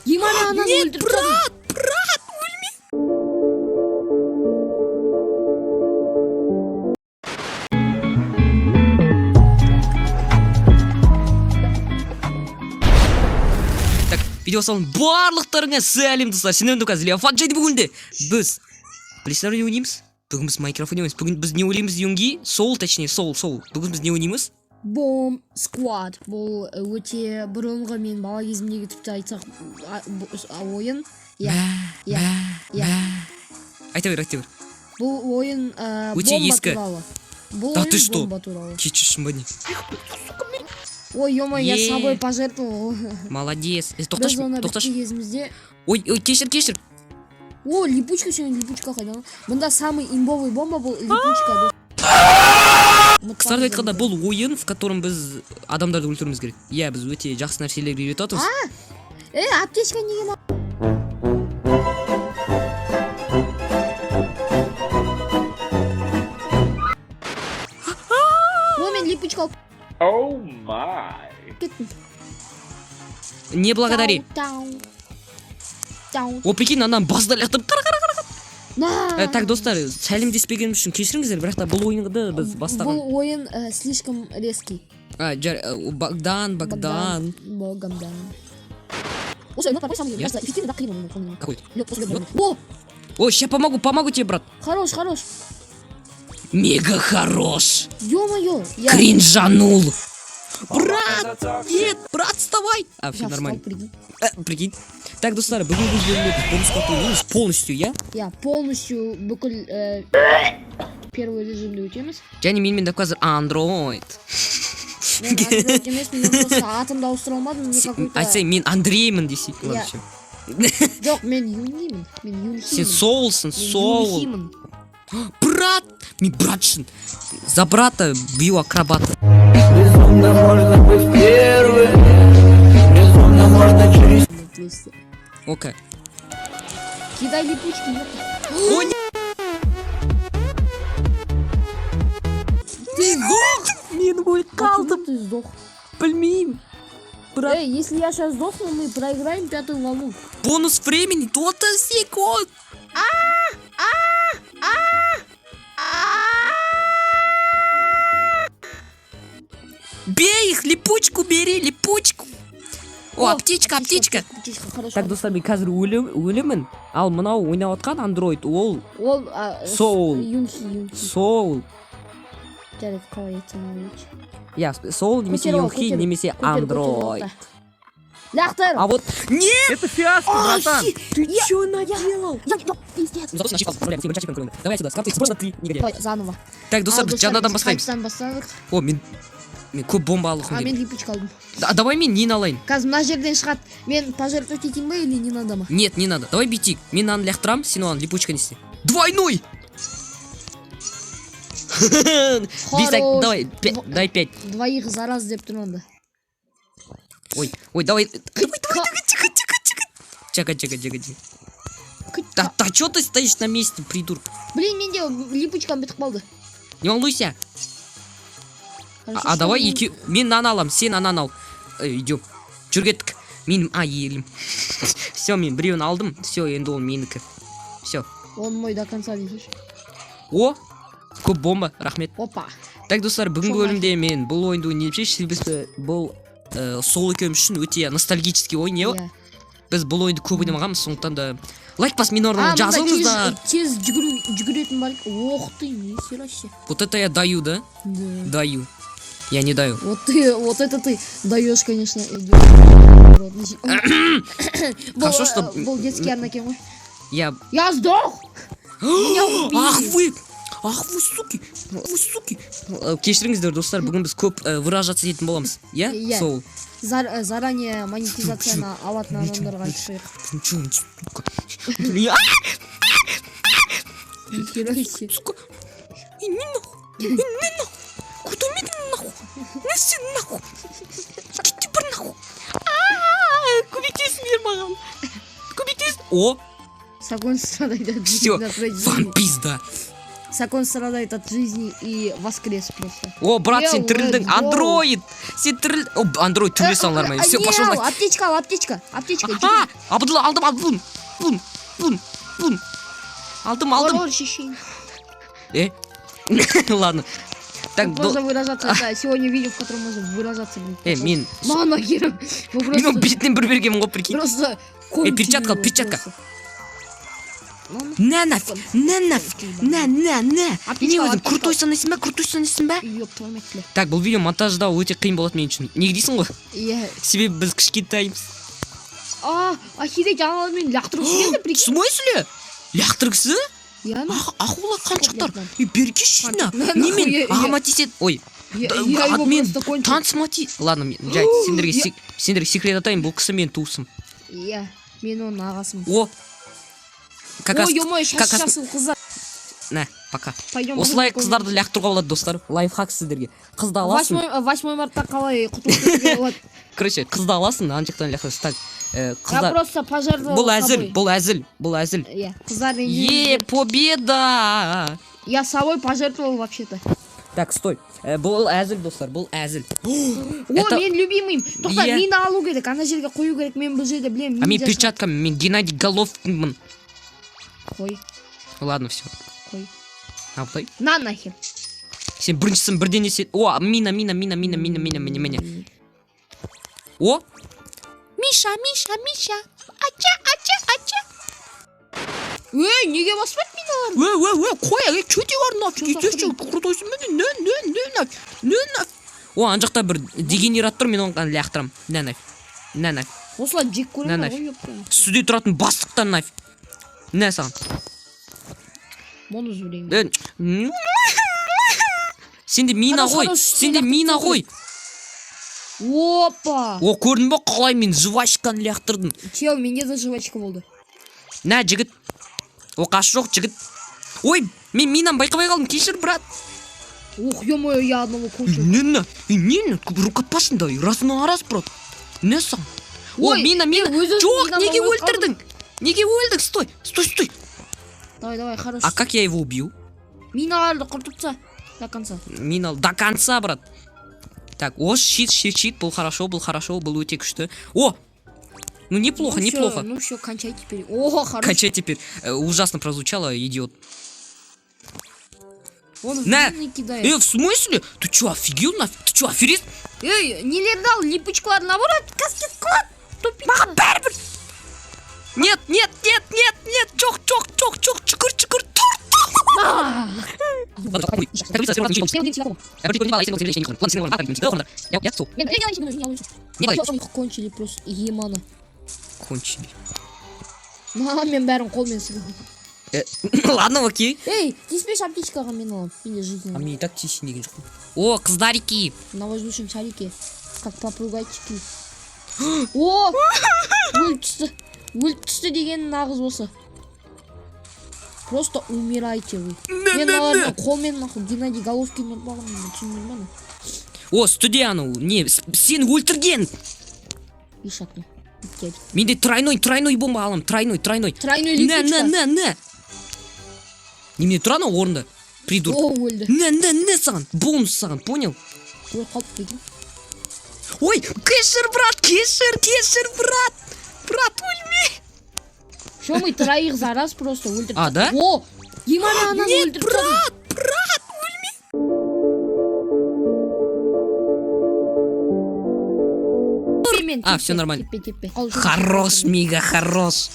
Ема, мен ананы Нет, өлтіріп тастадым. Брат, брат, өлме. Так, видео салон барлықтарыңа сәлем, достар. Сендермен қазір Леофат, және бүгінде біз білесіздер, не ойнаймыз? Бүгін біз Майнкрафт ойнаймыз. Бүгін біз не ойлаймыз, Юнги? Сол, точнее, сол, сол. Бүгін біз не ойнаймыз? Bomb Squad. Бұл өте бұрынғы, мен бала кезімдегі, тіпті айтсақ, ойын. Иә. Айта бер, айта бер. Бұл ойын Өте бомба ескі. туралы. Бұл Да ойын ты что? бомба туралы. Кешіршін ба, не? Ой, ё, я Е. собой пожертвовал. Молодец. Біз Тоқташы, оны тоқташы. біткен кезімізде. Ой, ой, кешір, кешір. О, липучка, сенің липучка қайдан? Мұнда самый имбовый бомба бұл липучка. Қысқартып айтқанда, бұл ойын, в котором біз адамдарды өлтіруіміз керек. Иә, біз өте жақсы нәрселерге үйретіп жатырмыз. Аптечка неге маған? О, мен липучка алып Oh my. кеттім. Не благодари. Тау, тау. О, прикинь, ананы басына лақтырып, қара, қара, қара. На. Так, достар, сәлемдеспегеніміз үшін кешіріңіздер, бірақ та бұл ойынды біз бастаған. Бұл ойын слишком резкий. А, Богдан, Богдан. Богдан. Осы ойын бар, самый, Я? кажется, эффективный, да, қиын ойын, қиын. Какой? Лёд, после лёд. О, О, ща помогу, помогу тебе, брат. Хорош, хорош. Мега хорош. Ё-моё, я... Кринжанул. Брат, нет, брат, вставай. А, все Я нормально. встал, прикинь. Прикинь. Так, достар, бүгінгі бөлімде біз Bomb Squad ойнаймыз полностью, иә? Я полностью бүкіл первый режимді өтеміз. Және менімен дәп қазір Android. Мен Android емеспін, мен просто атымды ауыстыра алмадым, мне какой-то. Айтсай, мен Андреймін десей. Ладно, Я. всё. Жоқ, мен Юнгимін. Мен Юнхимін. Сен Соулсың, Мен Соул. Юнхимін. Брат! Мен братшын. За брата бью акробата. Безумно можно быть первым, безумно можно через 200. Окей. Кидай липучки, ёпта. О, не- Ты сдох! Мен өліп Почему ты сдох? Білмеймін. Брат. Эй, если я сейчас сдохну, мы проиграем пятую волну. Бонус времени 30 секунд. Бей их, липучку бери, липучку. О, аптечка, аптечка. Аптечка, хорошо. Так, достар, мен қазір өлемін. Ал мынау ойнап отқан Android, ол Ол, Соул. Юнхи, Юнхи. Соул. Жарайды, қалай айтсам болады. Иә, Соул немесе Көтер ал, Юнхи көтер, немесе көтер, көтер, Android. тоқта. Лақтыр! А вот нет! Это фиаско, братан. Ты чё наделал? Пиздец. Давай отсюда, с карты сброс на три, негодяй. Давай, заново. Так, достар, Ал, біз жаңадан біз бастаймыз. қайтадан бастадық. О, мен көп бомба алғым А, мен келді. липучка алдым. Да, давай мен нені алайын? Қазір мына жерден шығады. Мен пожертвовать етейін ба или не надо ма? Нет, не надо. Давай бүйтейік. Мен мынаны лақтырамын, сен оған липучка не істе. Двойной! Бес, так, Хорош. давай, дай пять. Двоих за раз деп тұр онда. Ой, ой, давай. Давай, давай, давай, тихо, тихо, тихо. Чака, чака, чака, чака. Да, да чё ты стоишь на месте, придурок? Блин, менде липучкам бітіп қалды. Не волнуйся. Хорошо, А что давай мен- екі. Мен мынаны аламын, сен ананы ал. Идем. Жүр, кеттік. Мен, а, елім. Все, мен біреуін алдым. Все, енді ол менікі. Все. Он мой до конца десейші. О, көп бомба, рахмет. Опа. Так, достар, бүгінгі Солай. бөлімде мен бұл ойынды ойнаймын, себебі бұл сол екеуміз үшін өте ностальгический ойын, иә. Иә. Біз бұл ойынды көп ойнамағанбыз, сондықтан да лайк басып, менің орныма А, мында жазылыңыздар. тез, тез жүгіру, жүгіретін бар. Ох ты, нихера себе. Вот это я даю, да? Да. Даю. Я не даю. Вот ты, вот это ты даешь, конечно. Хорошо, что- Бұл детский арна екен ғой. Я. Я сдох! Меня убили. Ах вы! Ах вы, суки! Вы, суки! Кешіріңіздер, достар, бүгін біз көп выражаться ететін боламыз. Иә? Иә. Сол. Заранее монетизацияны алатын адамдарға айтып қояйық. Нихера себе. Сука! Иди нахуй! Иди нахуй! Куда меня нахуй? Неси нахуй! Кетті бір нахуй! А, көмектесіңдер маған! Көмектес! О, Сагон страдает Всё, от вам пизда! Сакон страдает от жизни и воскрес просто. О, брат, сен Е, тірілдің. let's go. Андроид! Сен тіріл. О, андроид төбелесе салар ма? Все, Не, пошел ал, нафиг. аптечка, ал, аптечка, аптечка. А, Абдулла, алдым, алдым. Бум, бум, бум. Алдым, алдым. Ор, шешень. Э? Ладно. Так, Тут можно выражаться, это сегодня видео, в котором можно выражаться. Блин. Э, мен Мана хер. Вы мен просто, оның бетінен бір бергенмін ғой, прикинь. просто Э, перчатка, кончили его перчатка. просто. Ну, На нафиг, на нафиг, на, на, на. Аптечка, Не өзің аптечка. крутой санайсың ба, крутой санайсың ба? Ёб твою мать, бля. Так, бұл видео монтаждау өте қиын болады мен үшін. Неге дейсің ғой? Я... Себебі біз кішкентаймыз. А, охереть, аналар мені лақтырғысы келді, В прикинь. смысле? Лақтырғысы? Я на. Ах, ақула қаншықтар. Блядь, Е, бергеші на. На, Немен нахуй, я- ағама тиіседі. Ой, Я, Да, я его мен просто кончил. танысыма ти. Ладно, мен жай сендерге сендерге секрет айтайын, бұл кісі менің туысым. Я, мен оның ағасымын. О. Как раз Ой, ё-моё, сейчас, как раз- сейчас, қыздар. На, пока. Пойдем. Осылай қыздарды лақтыруға болады, достар. Лайфхак сіздерге. Қызды аласың. 8 мартта қалай құтылып кетуге болады? Короче, қызды аласың, ана жақтан лақтырасың. Так, Я қыздар. просто пожертвовал Бұл әзіл, собой. бұл әзіл, бұл әзіл. Иә, қыздар Е, ренжімеңіздер. победа! Я собой пожертвовал вообще-то. Так, стой. Бұл әзіл, достар, бұл әзіл. О, Это- мен любимыйым. Тоқта, Иә. мені алу керек, ана жерге қою керек, мен бұл жерде білемін. А мен ниндзя перчатками, мен Геннадий Головкинмін. шығар. Қой, Ладно, все. қой. Абылай. На нахер. Сен біріншісін бірден есе. О, мина, мина, мина, мина, мина, мина, мина, мина. О! Миша, Миша, Миша. Ача, ача, ача. Ей, неге баспайды миналар? Ө, ө, ө, қой, ей, чё бар нафиг? Чё за Ете, крутойсың ба? Не, не, не, нафиг. Не, нафиг. О, ана жақта бір дегенерат тұр, мен оны лақтырамын. На нафиг. На нафиг. Осылай жек На көремін нафиг. ғой, ёпта. Үстіде тұратын бастықтан нафиг. На саған. Мұны жіберейін. Э, сенде мина Хорош, ғой. хорош, Сенде сен мина лақтырсың ғой. Опа! О, көрдің ба қалай мен жвачканы лақтырдым. Чел, менде де жвачка болды. На, жігіт. Оқасы жоқ, жігіт. Ой, мен минаны байқамай қалдым, кешір, брат. Ух, ё-моё, я одного кончил. Не, на, не, на, рукопашный, раз на раз, брат. Не саған. О, Ой, мина, мина. мен өз-өзім Жоқ, минаны неге өліп қалдым. өлтірдің? Неге өлдің? Стой, стой, стой. Давай, давай, хорош. А как я его убью? Миналарды құртып таста до конца. Мина до конца, брат. Так, о, щит, щит, щит, был хорошо, был хорошо, был өте күшті. О! Ну, неплохо, Ну всё, неплохо. Ну все, кончай теперь. О, хорош. Качай теперь. Ужасно прозвучало, идиот. Он в На. мины кидает. Э, в смысле? Ты чё, офигел нафиг? Ты чё, аферист? Ей, нелерді ал, липучкаларды наоборот, каскет қылады. Тупица. Нет, нет, нет, нет, нет, жоқ, жоқ, жоқ, жоқ, жүгір, жүгір, тұр, А! Кончили просто еманы. Кончили. Ма, мен бәрін қолмен сырдым. Ладно, окей. Ей, тиіспеші аптечкаға мен аламын. Менде жизнь. А мне и так тиісін деген жоқпын. О, қыздарики. На воздушном шарике. Как попугайчики. О! Өліп түсті. Өліп түсті деген нағыз осы. Просто умирайте вы. Мен алармен қолмен нахуй Геннадий Головкин ұрып алғанмын, мен түсінбеймін ана. О, студия анау, не, сен өлтірген. Ишак. Біткен. Менде тройной, тройной бомба аламын, тройной, тройной. Тройной На, на, липучка. на, на. Немене тұр анау орында? Придурок. О, өлді. На, на, на саған, бонус саған, понял? Өліп қалды прикинь. Ой, кешір, брат, кешір, кешір, брат. Брат, өлме. Все, мы троих за раз просто өлтіріп А, да? О, Диманы ананы Нет, өлтіріп тастадым. брат, брат, өлме. Мен, А, теппе, всё нормально. Теппе, теппе. Ал, жүр. Хорош, мига, хорош.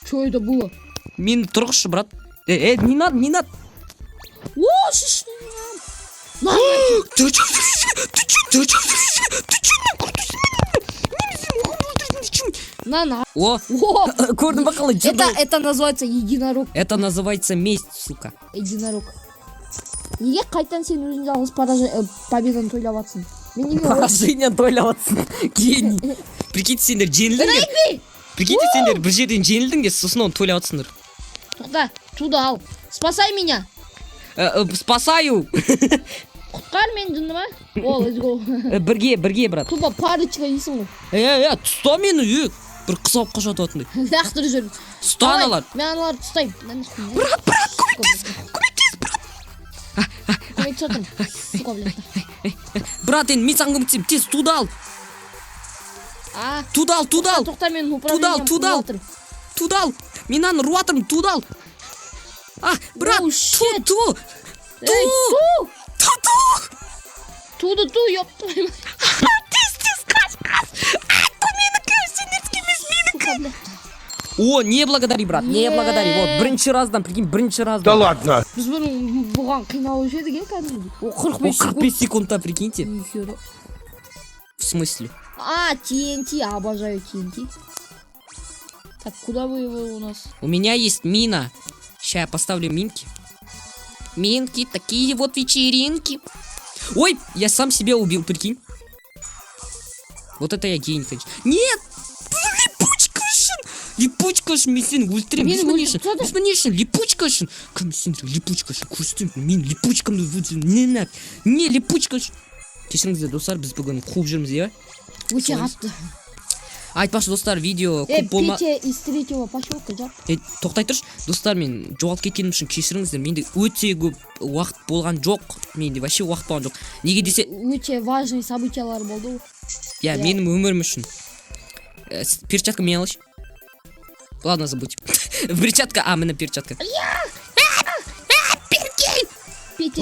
Чё это было? Мені тұрғызшы, брат. Э, э, не надо, не надо. О, шиш. На, Ты чё, ты чё, ты чё, ты чё, нахуй, ты чё, на, на. О, О, көрдің ба қалай это, жырды? это называется единорог. Это называется месть, сука. Единорог. Неге қайтадан сен өзің жалғыз победаны тойлап жатсың? Мен неге Поражение тойлап жатсың. Гений. Прикиньте, сендер жеңілдіңдер. Прикиньте, сендер бір жерден жеңілдіңдер, сосын оны тойлап жатсыңдар. Тоқта, туда ал. Спасай меня. Спасаю. Құтқар мені жынды ма? О, let's go. Бірге, бірге, брат. Тупо парочка дейсің ғой. Е, е, ұста мені, е. Бір қыз алып қашады атындай. Лақтырып жүр. Ұста Давай, аналар. Мен аналарды ұстаймын. Брат, брат, көмектес. Көмектес, Көмектесіп жатырмын. Сука, блядь. Брат, енді мен саған көмектесемін. Тез туды ал. А, Туды ал, туды ал. тоқта, мен Туды ал, управлением туды ал. қылып жатырмын. Туды ал. Мен мынаны ұрып жатырмын, туды ал. А, брат, Oh, ту, shit. ту. Ей, ту! Ту, ту. Туды ту, ёб твою мать. Тез, тез, қаш, қаш. А, ту менікі, сендердікі емес, менікі. Сука, блядь. О, не благодари, брат, не Е. благодари. Вот, бірінші раздан, прикинь, бірінші раздан. Да ладно. Біз бұның бұған қиналушы едік, иә, кәдімгідей. О, О, 45 секунд. 45 секундта, прикиньте. Нихера. В смысле? А, TNT, обожаю TNT. Так, куда вы его у нас? У меня есть мина. Ща я поставлю минки. Минки, такие вот вечеринки. Ой, я сам себя убил, прикинь. Вот это я гений, конечно. Нет! Липучка үшін! Липучка үшін мен сені өлтіремін. Мені Біз міне өлтіріп үшін, тастады. біз міне үшін, липучка үшін. Кім сен липучка үшін көрсетемін. Мен липучкамды өлтіремін. Не на? Не липучка үшін. Кешіріңіздер, достар, біз бүгін қуып жүрміз, иә? Өте Солай. қатты. Айтпақшы, достар, видео Э, көп болма. Петя из третьего поселка, жап. Е, тоқтай тұршы, достар, мен жоғалып кеткенім үшін кешіріңіздер. Менде өте көп уақыт болған жоқ, менде вообще уақыт болған жоқ. Неге десе, Өте важный событиялар болды ғой. иә, Иә. менің өмірім үшін. Перчатка мен алайыншы. Ладно, забудь. Перчатка, а, міне перчатка. Петя.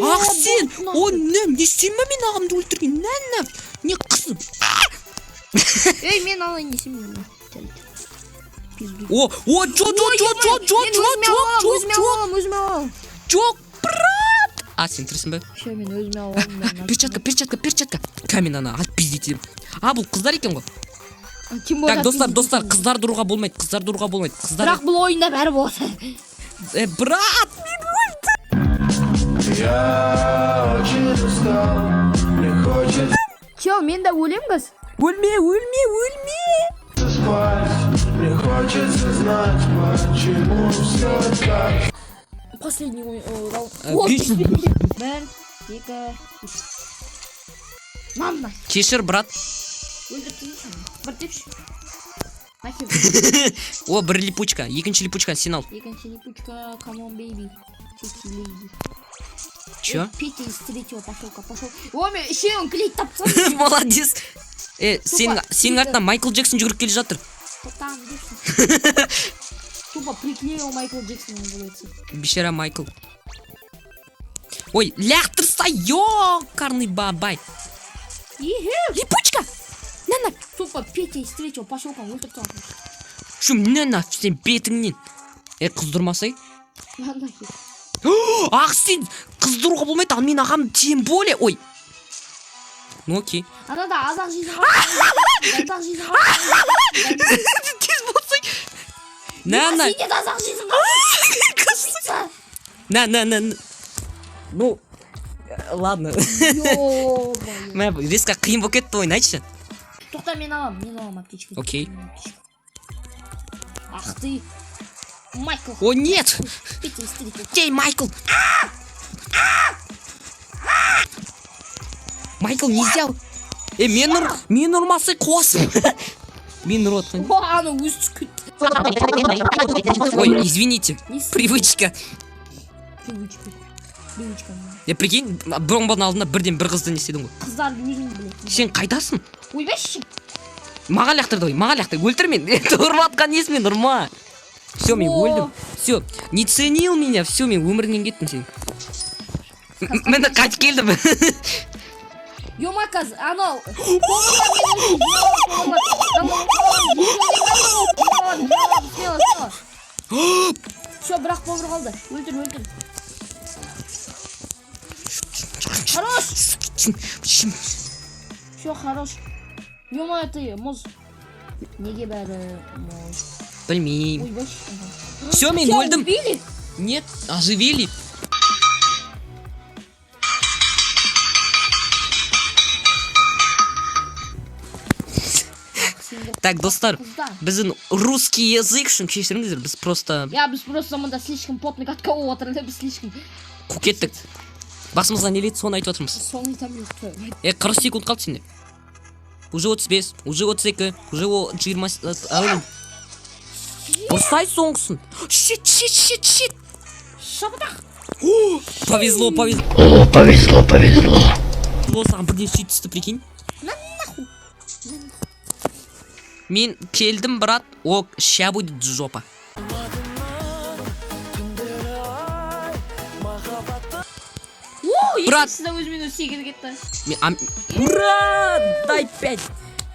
Ах сен, о, не, не істеймін ба, мен ағамды өлтірген, на, на, не қызым. Ей, мен алайын десем, мен жарайды. Пизду. О, о, жоқ, жоқ, жоқ, жоқ, жоқ, Мен жоқ, өзіме жоқ, аламын, жоқ, өзіме жоқ, аламын, өзіме аламын. жоқ, брат. А, сен тірісің бе? Все, мен өзіме аламын. Мен Перчатка, перчатка, перчатка. Камен ана, алып пиздетемін. А, бұл қыздар екен ғой. Тем более Так, достар, пиздетемін. достар, қыздарды ұруға болмайды, қыздарды ұруға болмайды. Қыздар. Бірақ бұл ойында бәрі болады. Э, брат, мен өлдім. Я очень устал, мне хочется Чел, мен де өлем қазір. Өлме, өлме, өлме. спать, мне хочется знать, почему все так. Последний ой, раунд. Э, О, 500. Бір, екі, үш. Мама. Кешір, брат. Өлтіріп тастайыншы. Бір тепші. Нахер. О, бір липучка, екінші липучка сен ал. Екінші липучка, come on, baby. Sexy lady. Чё? Э, Петя из третьего поселка пошел. О, мен үшеуін клей тапсам. Молодец. Э, сенің Тупо, сенің артынан Майкл Джексон жүгіріп келе жатыр. Тоқтам депсің. Тупо приклеил Майкл Джексон называется. Бейшара Майкл. Ой, лақтырса, ёкарный бабай. Ихе. Липучка! На, на. Тупо Петя из третьего поселка өлтіріп тастаған. Шу, на, на, сен бетіңнен. Е, қыздырмасай. На, нахер. Ах, сен қыздыруға болмайды, ал мен ағам тем более. Ой. Ну окей. Анада аз-ақ жейсің ғой. Аз-ақ жейсің ғой. Тез болсай. На, на. Сен де аз-ақ жейсің ғой. На, на, на, на. Ну, ладно. Ё-моё. Мә, резко қиын болып кетті ойын, айтшы. Тоқта, мен аламын, мен аламын аптечка. Окей. Мен аптечка. Ах ты. Майкл. О, нет! Петя из третьего. Ей, Майкл! Майкл, нельзя! Е, мен ұр, мен ұрмасай қуасың. Мен ұрып жатқан. О, ана өзі түсіп кетті. Ой, извините. Не істейді? Привычка. Привычка. Привычка. Е, прикинь, бомбаның алдында бірден бір қызды не істедің ғой. Қыздарды өзің білетін. Сен қайдасың? Ойбай, шешем. Маған лақтырды ғой, маған лақтыр. Өлтір мен. Ұрып жатқан несі мен, ұрма. Все, мен О. өлдім. Все, не ценил меня, все, мен өміріңнен кеттім сен. Міне қайтып келдім. Ема, қазір анау. Все, бірақ повар қалды. Өлтір, өлтір. Хорош! Все, хорош. Ема, ты мұз. Неге бәрі мұз? Білмеймін. Ойбай. Все, мен Тебя өлдім. убили? Нет, оживили. Сендер Так, достар, қыздар. біздің русский язык үшін кешіріңіздер, біз просто Я, біз просто мында слишком плотный катка болып отыр да, біз слишком қуып кеттік. Басымызға не келеді, соны айтып жатырмыз. соны айтамын деп. Е, 40 секунд қалды сенде. Уже 35, уже 32, уже 20. Ұрсай соңғысын. Щит, щит, щит, щит. Шабытақ. Повезло, повезло. О, повезло, повезло. Саған бірден щит түсті, прикинь. Нахуй. Мен келдім, брат. О, ща будет жопа. О, Брат. екіншісі де өзімен өзі секіріп кетті. Ура! Дай пять!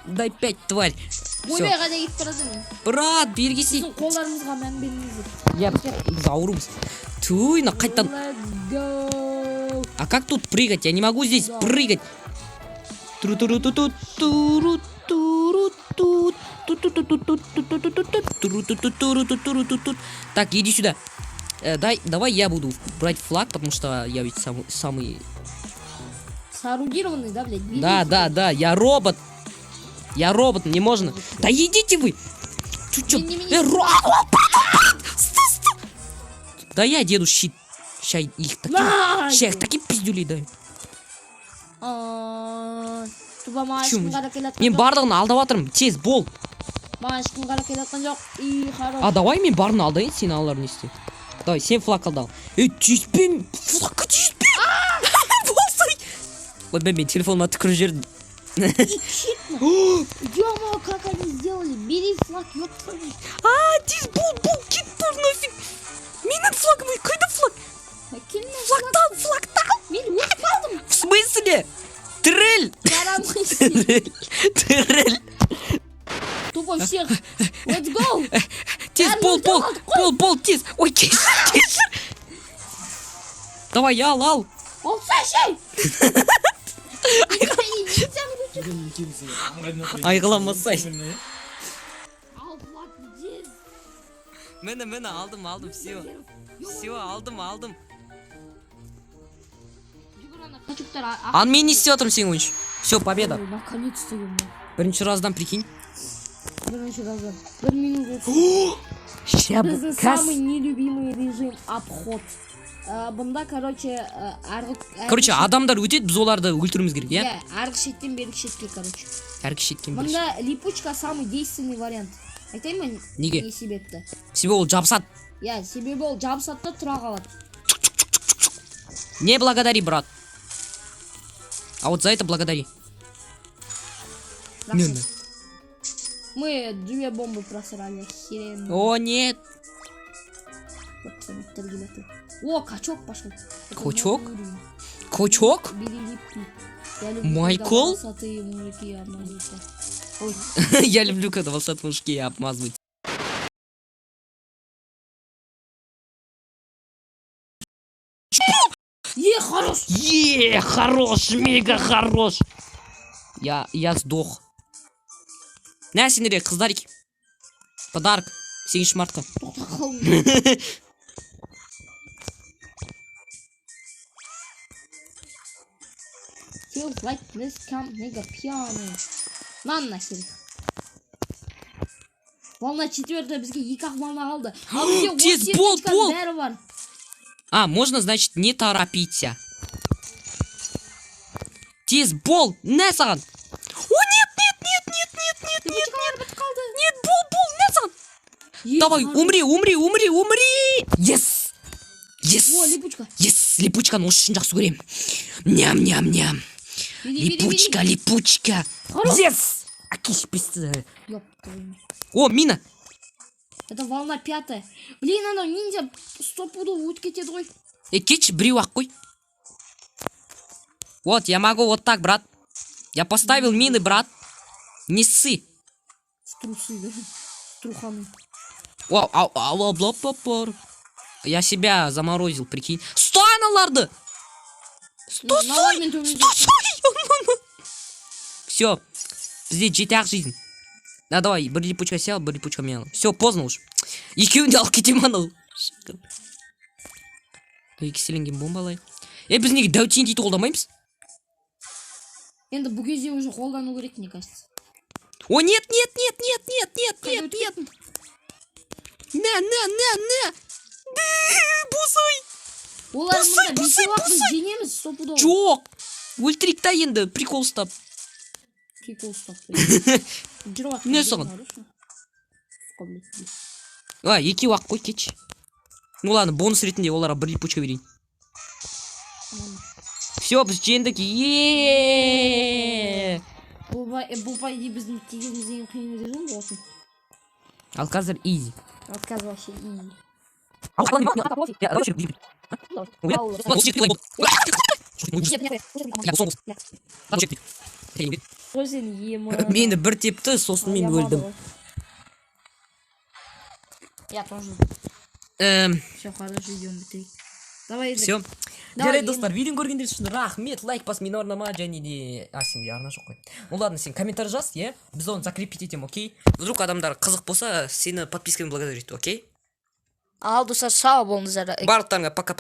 Дай пять, тварь! Всё. Ойбай, қайда кетіп бара жатырмын? Брат, бергесі. Біздің қолдарымызға мән беріңіздер. Иә, біз аурумыз. Туй, мына қайтадан. Let's go. А как тут прыгать? Я не могу здесь прыгать. Тру-тру-ту-ту, туру-туру-ту, ту-ту-ту-ту-ту-ту-ту-ту-ту, тру-ту-ту-ту-ру-ту-ру-ту-ту. Так, иди сюда. Дай, давай я буду брать флаг, потому что я ведь самый. Соорудированный, да, блядь? Бери. Да, я робот. Я робот, мне можно. Да идите вы! Чё, чё? Не-не-не. Стой, стой! Да я деду щит. Ща их таким, На! ща их таким пиздюлей даю. А, туба, маған Почему? ешкім қарап келе жатқан Мен жоқ. барлығын алдап жатырмын. Тез бол. Маған ешкім қарап келе жатқан жоқ. И хорош. А давай мен барын алдайын, сен аналарын не істе. Давай, сен флаг алда. Ей, тиіспе, флагқа тиіспе. Болсай. Ойбай, мен телефоныма түкіріп жібердім. Ё-моё, как они сделали? Бери флаг, ёб твою мать. А, тез бол, бол, кет бар нафиг. Менің флагым, ей, қайда флаг? Келме. Флагтан, флагтан. Мен өліп қалдым. В смысле? Трель! Жарамайсың. Трель! Трель! Тупо всех. Let's go. Тез, Бәрін бол, өлтіріп бол, алдық қой. бол, бол, тез. Ой, кешір, кешір. Давай, ал, ал. Олсайшы. Айғыламасай. Ал флаг тез. Міне, міне, алдым, алдым, все. Все, алдым, алдым. Жүгір ана качоктар. Ал мен не істеп жатырмын сенің ойынша? Все, победа. Наконец-то, ё-моё. Бірінші раздан, прикинь. Бірінші раздан. Бір минут өтті. Ща, Біздің самый нелюбимый режим — обход. Бұнда, короче, арғы Короче, адамдар өтеді, біз оларды өлтіруіміз керек, иә? Иә, арғы шеттен бергі шетке, короче. Әргі шеткен бір. Мында липучка самый действенный вариант. Айтайын ба? Неге? Не себепті? Себебі ол жабысады. Иә, себебі ол жабысады да тұра қалады. Не благодари, брат. А вот за это благодари. Рахмет. Не, Мы две бомбы просрали, охеренно. О, нет. Вот иттер келеді. О, качок пошел. Это Качок? новый уровень. Качок? Бери липки. Я люблю, Майкл? когда волосатые мужики обмазываются. Ой, Я люблю, когда волосатые мужики обмазывают. Е, хорош! Е, хорош, мега хорош. Я сдох. На, сендерге, қыздарики. Подарок. 8 мартқа. Тоқта қалдым. Feels like this camp nigga пьяный. На нахер. Волна четвертая, бізге екі ақ волна қалды. Ал бізде Тез, 18 бол, очканың бол. бәрі бар. А, можно, значит, не торопиться. Тез бол, на саған. О, нет, нет, нет, нет, нет, нет, нет, нет. Бітіп қалды. Нет, бол, бол, на саған. Е, Давай, хорош. умри, умри, умри, умри. Yes. Yes. О, липучка. Yes, липучканы осы үшін жақсы көремін. Ням, ням, ням. Бери, бери, бери. Липучка, липучка. Хорош. Yes. Әкеш пизді. Ёб твою мать. О, мина. Это волна пятая. Блин, анау ниндзя стопудово өтіп кетеді ғой. Е, кетші, біреу ақ қой. Вот, я могу вот так, брат. Я поставил мины, брат. Не ссы. В трусы, да? В труханы. О, ау, ау, ау, бла, бла, бла. Я себя заморозил, прикинь. Стой, аналарды! Стой, Мыналармен төбелесіп. Все, бізде жеті ақ жизнь. Да, давай, бір липучка сел, бір липучка мен. Все, поздно уж. Екеуін де алып кетемін анау. Екіселенген бомба алайық. Е, біз неге дәу TNT қолдамаймыз? Енді бұл кезде уже қолдану керек, мне кажется. О, нет, нет, нет, нет, нет, нет, нет, нет. На, на, на, на. Босай. Олар Босай, мында босай, бесеу ақ, біз босай. жеңеміз стопудово. Жоқ. Өлтірейік та енді, прикол ұстап. Прикол ұстап. Жүріп жатқан Не жерің саған? хорош. Сука, блядь. А, екеу ақ қой, кетші. Ну ладно, бонус ретінде оларға бір липучка берейін. Все, біз жеңдік. Е! Бұл, по идее, біздің кезімізден ең қиын режим болсын. Ал қазір изи. Ал қазір вообще изи. Ал. Ал. Қой сені, ема. Мені бір тепті, сосын мен өлдім. Я тоже. Все, хорошо, идем быстрее. Давай, Все. Давай, Жарайды, достар, видеоны көргендер үшін рахмет. Лайк бас менің арнама және де, а, сенде арна жоқ қой. Ну ладно, сен комментарий жаз, иә, біз оны закрепить етемін, окей? Вдруг адамдар қызық болса, сені подпискамен благодарить, окей? Ал, достар, сау болыңыздар. Барлықтарыңа пока.